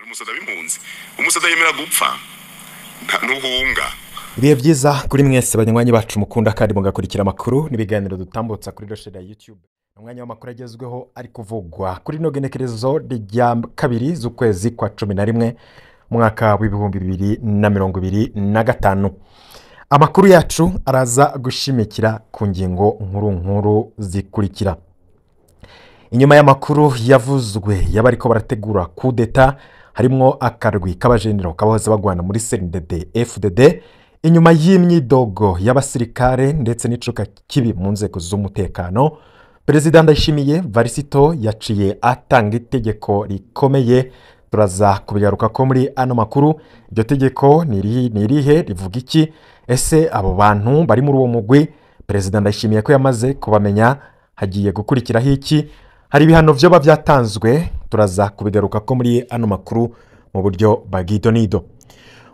Hari umusoda w'impunzi, umusoda yemera gupfa ntuhunga. Ibihe byiza kuri mwese banywanyi bacu mukunda kandi mugakurikira amakuru n'ibiganiro dutambutsa kuri rosheri ya YouTube. Umwanya w'amakuru agezweho ari kuvugwa kuri ino genekerezo rya 2 z'ukwezi kwa 11 umwaka w'2025. Amakuru yacu araza gushimikira ku ngingo nkuru nkuru zikurikira. Inyuma y'amakuru yavuzwe y'abariko barategura kudeta harimwo akarwi k'abajenero kabahoze bagwana muri CNDD FDD, inyuma y'imyidogo y'abasirikare ndetse n'icuka kibi mu nzego z'umutekano, Perezida Ndayishimiye Varisito yaciye atanga itegeko rikomeye. Turaza kubigaruka ko muri ano makuru. Iryo tegeko ni irihe, rivuga iki? Ese abo bantu bari muri uwo mugwi Perezida Ndayishimiye ko yamaze kubamenya, hagiye gukurikiraho iki? Hari ibihano vyoba byatanzwe? Turaza kubigaruka ko muri ano makuru mu buryo bw'idonido.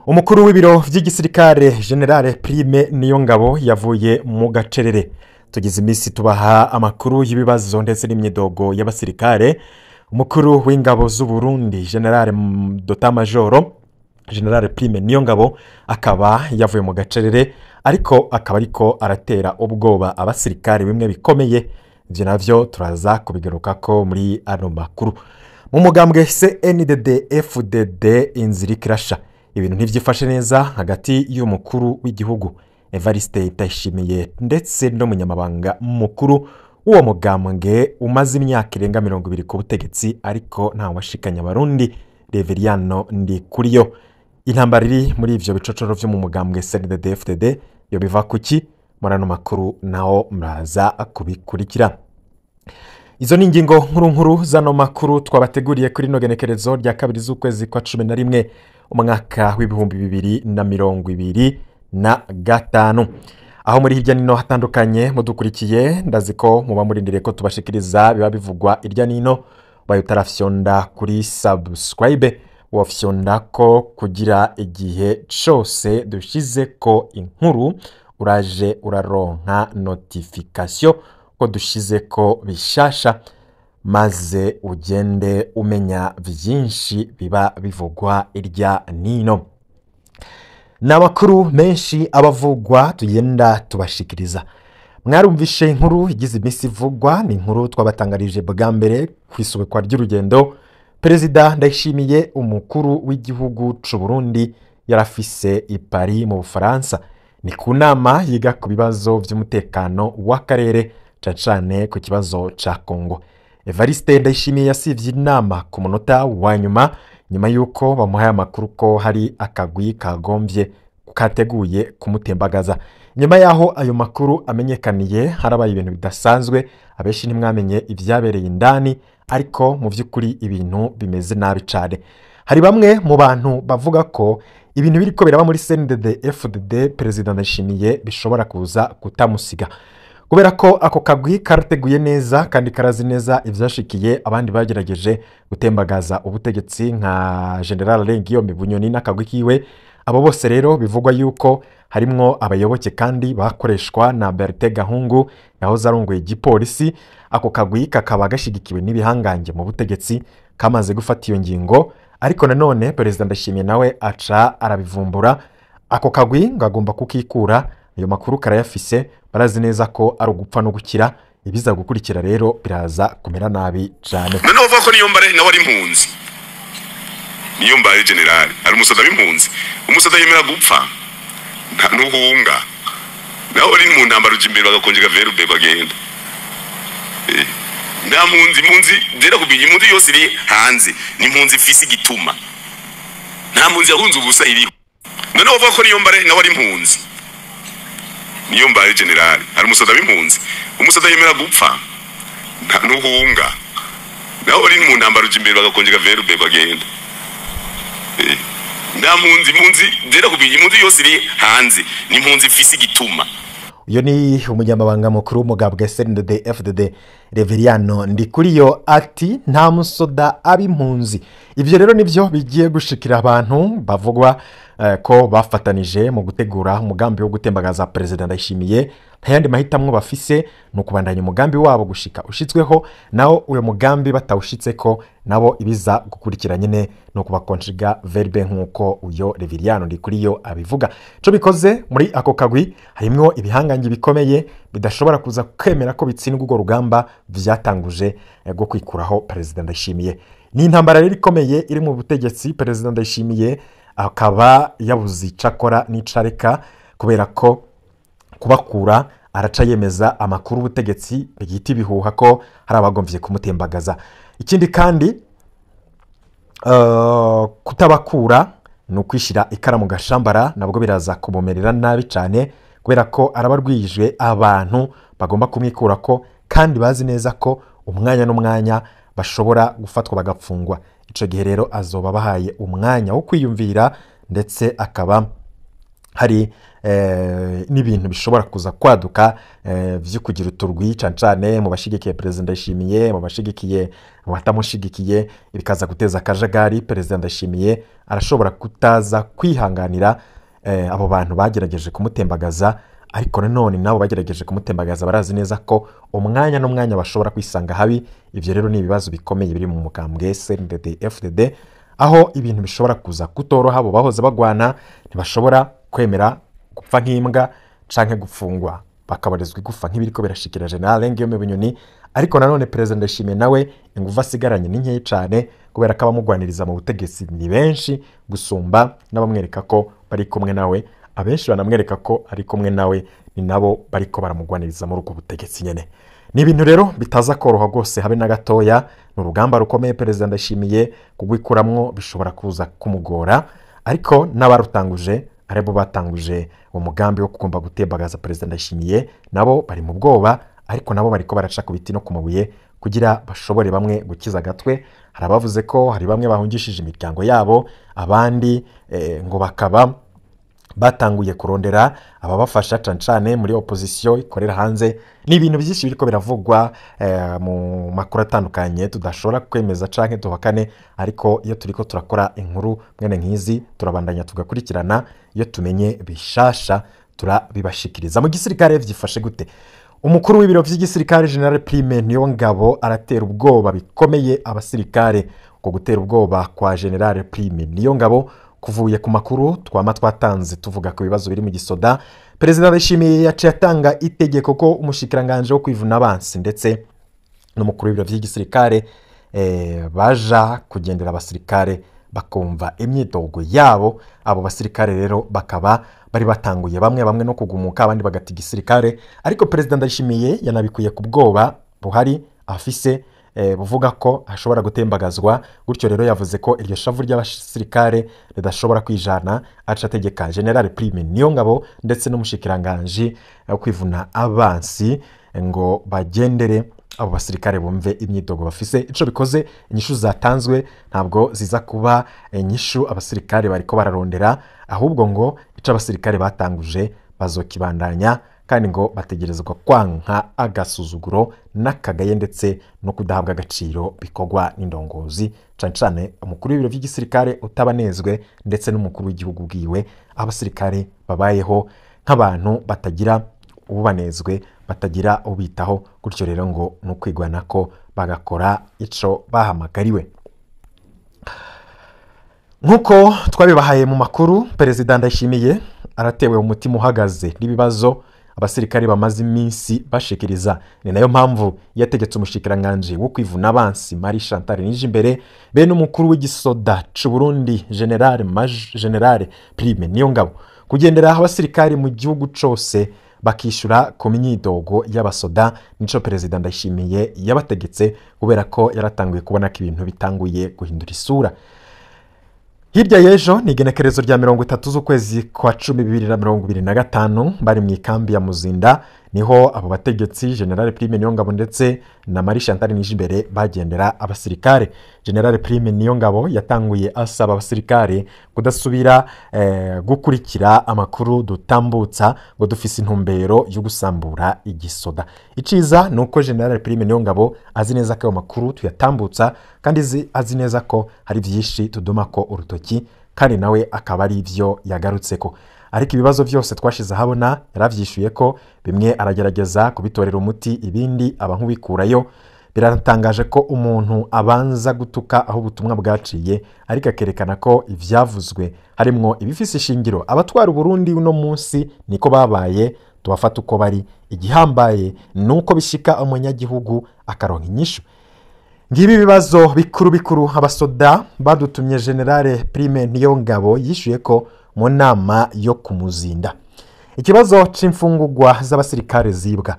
Umukuru w'ibiro vy'igisirikare General Prime Niyongabo yavuye mu gacerere. Tugize iminsi tubaha amakuru y'ibibazo ndetse n'imyidogo y'abasirikare. Umukuru w'ingabo z'u Burundi General Dr Majoro General Prime Niyongabo akaba yavuye mu gacerere, ariko akaba ariko aratera ubwoba abasirikare bimwe bikomeye. Ivyo navyo turaza kubigaruka ko muri ano makuru. Mu mugambwe CNDD FDD inzira ikirasha, ibintu ntivyifashe neza hagati y'umukuru w'igihugu Evariste Ndayishimiye ndetse n'umunyamabanga mukuru w'uwo mugambwe umaze imyaka irenga 20 ku butegetsi ariko nta washikanya Abarundi, Reveriyano Ndikuriyo. Intambara iri muri ivyo bicocoro vyo mu mugambwe CNDD FDD yo biva kuki? Muri ano makuru naho muraza kubikurikira. Izo ni ingingo nkuru nkuru zano makuru twabateguriye kuri ino genekerezo rya 2 z'ukwezi kwa 11 umwaka w'2025. Aho muri hirya nino hatandukanye mudukurikiye, ndazi ko muba murindiriye ko tubashikiriza biba bivugwa irya nino. Bayo utarafyonda kuri subscribe, wafyonda ko kugira igihe cose dushize ko inkuru uraje uraronka notification ko dushize ko bishasha, maze ugende umenya vyinshi biba bivugwa irya nino. N'amakuru menshi abavugwa tugenda tubashikiriza. Mwarumvishe inkuru igize iminsi ivugwa, ni inkuru twabatangarije bwa mbere kwisubikwa ry'urugendo Perezida Ndayishimiye umukuru w'igihugu c'u Burundi yarafise i Paris mu Bufaransa. Ni ku nama yiga ku bibazo vy'umutekano w'akarere, cane cane ku kibazo ca Congo. Evariste Ndayishimiye yasivye inama ku munota wa nyuma, nyuma yuko bamuhaye amakuru ko hari akagwi kagombye kateguye kumutembagaza. Nyuma yaho ayo makuru amenyekaniye, harabaye ibintu bidasanzwe, abenshi ntimwamenye ivyabereye indani, ariko mu vy'ukuri ibintu bimeze nabi cane. Hari bamwe mu bantu bavuga ko ibintu biriko biraba muri CNDD FDD Perezida Ndayishimiye bishobora kuza kutamusiga, kubera ko ako kagwi karateguye neza kandi karazi neza ivyashikiye abandi bagerageje gutembagaza ubutegetsi nka General Guillaume Bunyoni n'akagwi kiwe. Abo bose rero bivugwa yuko harimwo abayoboke kandi bakoreshwa na Bertin Gahungu yahoze arongoye igipolisi. Ako kagwi kakaba gashigikiwe n'ibihangange mu butegetsi kamaze gufata iyo ngingo, ariko nanone Perezida Ndayishimiye nawe aca arabivumbura. Ako kagwi ngo agomba kukikura, ayo makuru karayafise, barazi neza ko ari ugupfa no gukira. Ibiza gukurikira rero biraza kumera nabi cane. None uvuga ko Niyombare nawe ari impunzi, Niyombare general ari umusoda w'impunzi, umusoda yemera gupfa ntuhunga, naho uri mu ntambara uja imbere bagakonjega verbe bagenda. Nta mpunzi, impunzi zera kubinya, impunzi yose iri hanze ni impunzi ifise igituma, nta mpunzi yahunze ubusa iriho. None uvuga ko Niyombare nawe ari impunzi, Niyombare general ari umusoda w'impunzi, umusoda yemera gupfa ntuhunga, naho uri mu ntambara uja imbere bagakonjega verbe bagenda. Nta mpunzi, impunzi zera kubinya, impunzi yose iri hanze ni impunzi ifise igituma. Uyo ni umunyamabanga mukuru w'umugambwe CNDD FDD Reveriyano Ndikuriyo ati nta musoda ab'impunzi. Ivyo rero nivyo bigiye gushikira abantu bavugwa ko bafatanije mu gutegura umugambi wo gutembagaza Perezida Ndayishimiye. Nta yandi mahitamwo bafise, ni ukubandanya umugambi wabo gushika ushitsweho, nawo uyo mugambi batawushitseko nabo ibiza gukurikira nyene no kubakonjiga verbe, nkuko uyo Reveriyano Ndikuriyo abivuga. Ico bikoze muri ako kagwi harimwo ibihangange bikomeye bidashobora kuza kwemera ko bitsindwa urwo rugamba vyatanguje rwo kwikuraho Perezida Ndayishimiye. Ni intambara rero ikomeye iri mu butegetsi. Perezida Ndayishimiye akaba yabuze icakora n'icareka, kubera ko kubakura araca yemeza amakuru ubutegetsi bwita ibihuha ko hari abagomvye kumutembagaza. Ikindi kandi kutabakura ni ukwishira ikara mu gashambara, nabwo biraza kumumerera nabi cane, kubera ko arabarwijwe abantu bagomba kumwikurako kandi bazi neza ko umwanya n'umwanya bashobora gufatwa bagapfungwa. Ico gihe rero azoba bahaye umwanya wo kwiyumvira, ndetse akaba hari n'ibintu bishobora kuza kwaduka vyo kugira uturwi cane cane mu bashigikiye Perezida Ndayishimiye, mu bashigikiye, mu batamushigikiye, bikaza guteza akajagari. Perezida Ndayishimiye arashobora kutaza kwihanganira abo bantu bagerageje kumutembagaza, ariko nanone nabo bagerageje kumutembagaza barazi neza ko umwanya n'umwanya bashobora kwisanga habi. Ivyo rero ni ibibazo bikomeye biri mu mugambwe CNDD FDD, aho ibintu bishobora kuza kutoroha. Abo bahoze bagwana ntibashobora kwemera gupfa nk'imbwa canke gufungwa bakabarizwa igufa nk'ibiriko birashikira General Guillaume Bunyoni. Ariko nanone Perezida Ndayishimiye nawe inguvu asigaranye ni nkeya cane, kubera ko abamugwaniriza mu butegetsi ni benshi gusumba n'abamwereka ko bari kumwe nawe. Abenshi banamwereka ko ari kumwe nawe ni nabo bariko baramugwaniriza muri ubwo butegetsi nyene. Ni ibintu rero bitaza koroha rwose habe na gatoya. Ni urugamba rukomeye Perezida Ndayishimiye kugwikuramwo bishobora kuza kumugora, ariko n'abarutanguje aribo batanguje umugambi wo kugomba gutembagaza Perezida Ndayishimiye nabo bari mu bwoba, ariko nabo bariko baraca ku biti no ku mabuye kugira bashobore bamwe gukiza agatwe. Hari abavuze ko hari bamwe bahungishije imiryango yabo, abandi ngo bakaba batanguye kurondera ababafasha cane cane muri opposition ikorera hanze. Ni ibintu byinshi biriko biravugwa mu makuru atandukanye tudashobora kwemeza canke duhakane, ariko iyo turiko turakora inkuru mwene nkizi turabandanya tugakurikirana, iyo tumenye bishasha turabibashikiriza. Mu gisirikare vyifashe gute? Umukuru w'ibiro vy'igisirikare General Prime Niyongabo aratera ubwoba bikomeye abasirikare. Uko gutera ubwoba kwa General Prime Niyongabo kuvuye ku makuru twama twatanze tuvuga ku bibazo biri mu gisoda. Perezida Ndayishimiye yaciye atanga itegeko ko umushikiranganje wo kwivuna abansi ndetse n'umukuru w'ibiro vy'igisirikare baja kugendera abasirikare bakumva imyidogo yabo. Abo basirikare rero bakaba bari batanguye bamwe bamwe no kugumuka, abandi bagata igisirikare, ariko Perezida Ndayishimiye yanabikuye ku bwoba buhari afise buvuga ko ashobora gutembagazwa. Gutyo rero yavuze ko iryo shavu ry'abasirikare ridashobora kwijana, aca ategeka General Prime Niyongabo ndetse n'umushikiranganje wo kwivuna abansi ngo bagendere abo basirikare bumve imyidogo bafise. Ico bikoze, inyishu zatanzwe ntabwo ziza kuba inyishu abasirikare bariko bararondera, ahubwo ngo ico abasirikare batanguje bazokibandanya, kandi ngo bategerezwa kwanka agasuzuguro n'akagaye ndetse no kudahabwa agaciro bikorwa n'indongozi, cane cane umukuru w'ibiro vy'igisirikare utabanezwe ndetse n'umukuru w'igihugu bwiwe. Abasirikare babayeho nk'abantu batagira ububanezwe, batagira ubitaho, gutyo rero ngo ni ukwigwanako bagakora ico bahamagariwe. Nkuko twabibahaye mu makuru, Perezida Ndayishimiye aratewe umutima uhagaze n'ibibazo abasirikare bamaze iminsi bashikiriza. Ni nayo mpamvu yategetse umushikiranganje wo kwivuna abansi Marie Chantal Nijimbere be n'umukuru w'igisoda c'u Burundi General Prime Niyongabo kugendera abasirikare mu gihugu cose bakishura ku myidogo y'abasoda. Nico Perezida Ndayishimiye yabategetse, kubera ko yaratanguye kubona ko ibintu bitanguye guhindura isura. Hirya y'ejo ni igenekerezo rya 30 z'ukwezi kwa 10 2025, bari mu ikambi ya Muzinda, niho abo bategetsi General Prime Niyongabo ndetse na Marie Chantal Nijimbere bagendera abasirikare. General Prime Niyongabo yatanguye asaba abasirikare kudasubira gukurikira amakuru dutambutsa ngo dufise intumbero yo gusambura igisoda. Iciza nuko General Prime Niyongabo azi neza ko ayo makuru tuyatambutsa, kandi azi neza ko hari byinshi tuduma ko urutoki Kandi nawe akaba ari ivyo yagarutseko. Ariko ibibazo vyose twashize ahabona yaravyishuye ko bimwe aragerageza kubitorera umuti, ibindi aba nk'ubikurayo. Biratangaje ko umuntu abanza gutuka aho ubutumwa bwaciye, ariko akerekana ko ivyavuzwe harimwo ibifise ishingiro. Abatwara Uburundi uno munsi niko babaye, tubafata uko bari. Igihambaye nuko bishika umunyagihugu akaronka inyishu. Ngibi ibibazo bikuru bikuru abasoda badutumye Generale Prime Niyongabo yishuye ko mu nama yo kumuzinda. Ikibazo c'imfungurwa z'abasirikare zibwa.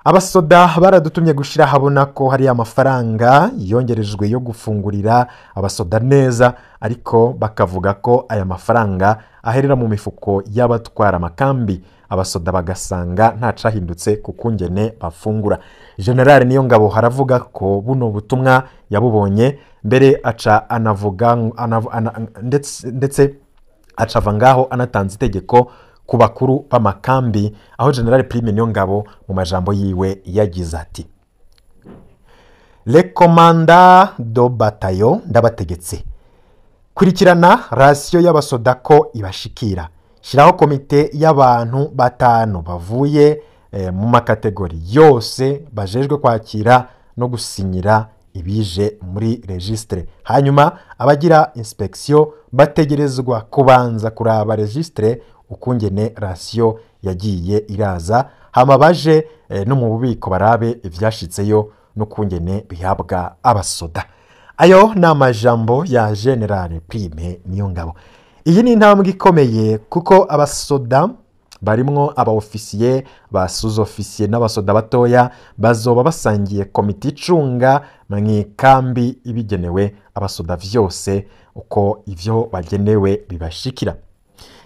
Abasoda baradutumye gushira habona ko hari amafaranga yongerejwe yo gufungurira abasoda neza, ariko bakavuga ko aya mafaranga aherera mu mifuko y'abatwara amakambi, abasoda bagasanga nta cahindutse ku kungene bafungura. General Niyongabo haravuga ko buno butumwa yabubonye mbere, aca anavuga ndetse acava ngaho anatanze itegeko ku bakuru b'amakambi, aho General Prime Niyongabo mu majambo yiwe yagize ati: "Le commandant do bataillon, ndabategetse kurikirana ration y'abasoda ko ibashikira. Shiraho komite y'abantu 5 bavuye mu makategori yose bajejwe kwakira no gusinyira ibije muri registre. Hanyuma abagira inspection bategerezwa kubanza kuraba registre ukungene ration yagiye iraza, hama baje no mu bubiko barabe ivyashitseyo n'ukungene bihabwa abasoda." Ayo ni amajambo ya General Prime Niyongabo. Iyi ni intambwe ikomeye kuko abasoda barimwo aba ofisiye, ba sous-officier n'abasoda batoya bazoba basangiye komite icunga mw'ikambi ibigenewe abasoda vyose uko ivyo bagenewe bibashikira.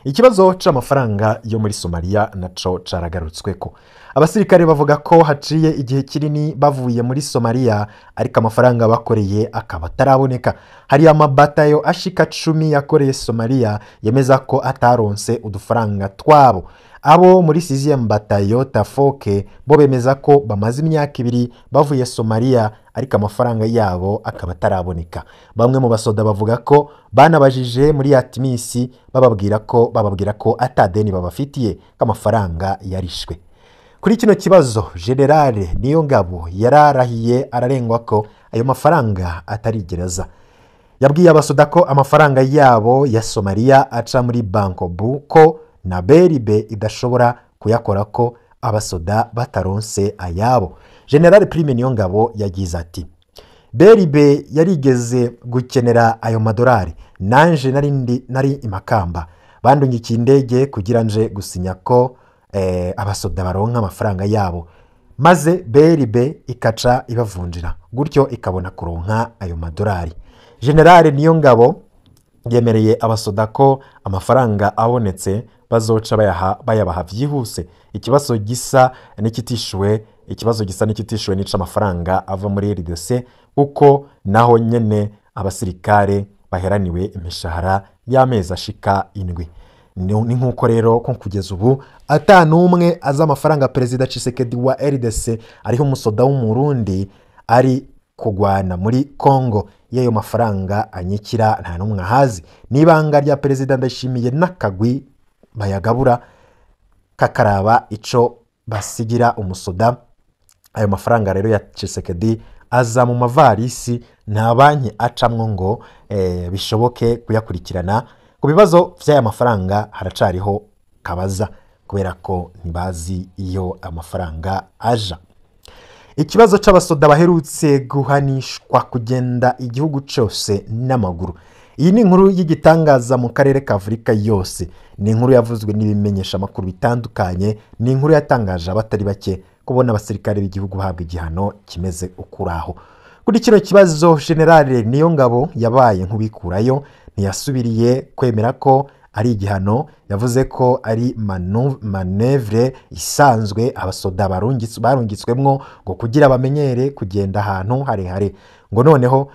Ikibazo c'amafaranga yo muri Somalia naco caragarutsweko. Abasirikare bavuga ko haciye igihe kinini bavuye muri Somalia, ariko amafaranga bakoreye akaba ataraboneka. Hari amabatayo ashika 10 yakoreye Somalia yemeza ko ataronse udufaranga twabo. Abo muri 6e batayo Tafoke bo bemeza ko bamaze imyaka 2 bavuye Somalia, ariko amafaranga yabo akaba ataraboneka. Bamwe mu basoda bavuga ko banabajije muri Atimisi bababwira ko atadeni babafitiye k'amafaranga yarishwe. Kuri kino kibazo General Niyongabo yararahiye ararengwa ko ayo mafaranga atarigereza. Yabwiye abasoda ko amafaranga yabo ya Somalia aca muri Bankobu, ko na Beribe idashobora kuyakora ko abasoda bataronse ayabo. General Prime Niyongabo yagize ati: "Beribe yarigeze gukenera ayo madorari, nanje nari imakamba, bandungikiye indege kugira nje gusinya ko abasoda baronka amafaranga yabo, maze Beribe ikaca ibavunjira gutyo ikabona kuronka ayo madorari." General Niyongabo yemereye abasoda ko amafaranga abonetse bazoca bayabaha vyihuse. Ikibazo gisa n'ikitishuwe, ikibazo gisa n'ikitishuwe nica amafaranga ava muri RDC, kuko naho nyene abasirikare baheraniwe imishahara y'amezi ashika 7. Ni nkuko rero ko kugeza ubu atanumwe aza amafaranga Perezida Tshisekedi wa RDC ariho umusoda w'Umurundi ari kugwana muri Congo, yeyo mafaranga anyikira nta numwe ahazi. Nibanga rya Perezida Ndayishimiye n'akagwi bayagabura kakaraba ico basigira umusoda. Ayo mafaranga rero ya Tshisekedi aza mu mavarisi, nta banki acamwo ngo bishoboke kuyakurikirana. Ku bibazo vy'aya mafaranga haracariho kabaza, kubera ko ntibazi iyo amafaranga aja. Ikibazo c'abasoda baherutse guhanishwa kugenda igihugu cose n'amaguru. Iyi ni inkuru y'igitangaza mu karere ka Afurika yose. Ni inkuru yavuzwe n'ibimenyesha amakuru bitandukanye, ni inkuru yatangaje abatari bake kubona abasirikare b'igihugu bahabwa igihano kimeze ukuraho. Kuri kino kibazo General Niyongabo yabaye nk'ubikurayo, ntiyasubiriye kwemera ko ari igihano, yavuze ko ari manevre isanzwe abasoda barungitswemwo ngo kugira bamenyere kugenda ahantu harehare, ngo noneho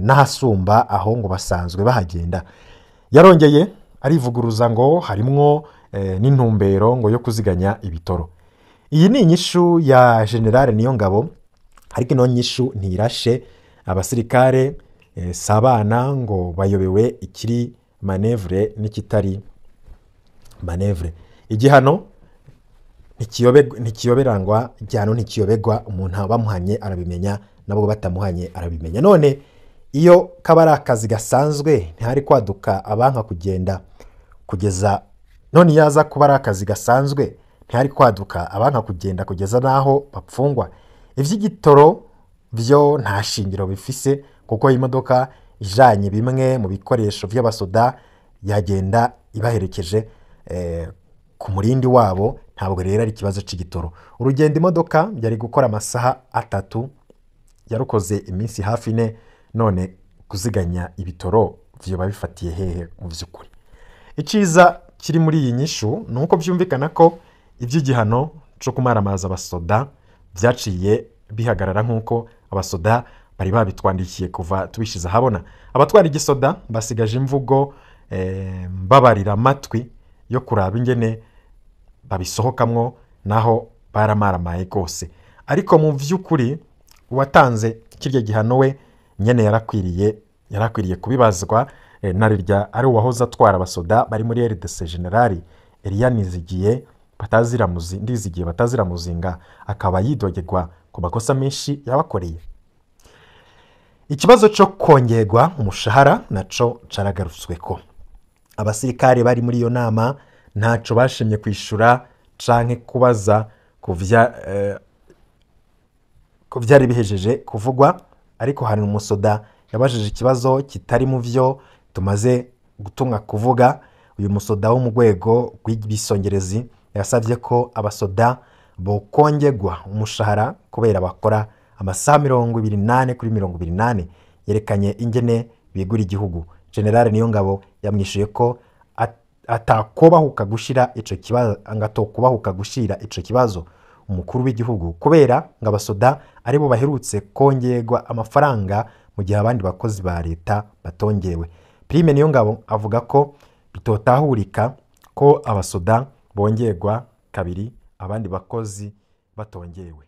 n'ahasumba aho ngo basanzwe bahagenda. Yarongeye arivuguruza ngo harimwo n'intumbero ngo yo kuziganya ibitoro. Iyi ni inyishu ya General Niyongabo, ariko ino nyishu ntirashe. Abasirikare sabana ngo bayobewe ikiri manœuvre n'ikitari manœuvre. Igihano ntikiyoberangwa, igihano ntikiyobegwa, umuntu bamuhanye arabimenya, nabwo batamuhanye arabimenya. None iyo kaba ari akazi gasanzwe ntihari kwaduka abanka kugenda kugeza, none iyo aza kuba ari akazi gasanzwe ntihari kwaduka abanka kugenda kugeza n'aho bapfungwa. Ivy'igitoro vyo nta shingiro bifise, kuko imodoka ijanye bimwe mu bikoresho vy'abasoda yagenda ibaherekeje ku murindi wabo, ntabwo rero ari ikibazo c'igitoro. Urugendo imodoka yari gukora amasaha 3 yarukoze iminsi hafi 4, none kuziganya ibitoro vyoba bifatiye hehe mu vy'ukuri? Iciza kiri muri iyi nyishu ni uko vyumvikana ko ivy'igihano co kumaramaza abasoda vyaciye bihagarara nk'uko abasoda bari babitwandikiye kuva tubishize ahabona. Abatwara igisoda basigaje imvugo mbabarira amatwi yo kuraba ingene babisohokamwo, naho baramaramaye rwose. Ariko mu vy'ukuri uwatanze kirya gihano we nyene yarakwiriye kubibazwa, narirya ari uwahoze atwara abasoda bari muri RDC General Eliya Nizigiye Ndizigiye batazira muzinga, akaba yidogerwa ku makosa menshi yabakoreye. Ikibazo cyo kongerwa umushahara naco caragarutsweko. Abasirikare bari muri iyo nama ntaco bashimye kwishura canke kubaza ku vyari bihejeje kuvugwa, ariko hari umusoda yabajije ikibazo kitari mu vyo tumaze gutumwa kuvuga. Uyu musoda wo mu rwego rw'ibisongerezi yasavye ko abasoda bokongerwa umushahara kubera bakora amasaha 24 kuri 24, yerekanye ingene bigura igihugu. General Niyongabo yamwishuye ko atakobahuka gushira ico kibazo, ngatokubahuka gushira ico kibazo umukuru w'igihugu, kubera ngo abasoda aribo baherutse kongerwa amafaranga mu gihe abandi bakozi ba leta batongewe. Prime Niyongabo avuga ko bitotahurika ko abasoda bongerwa kabiri abandi bakozi batongewe.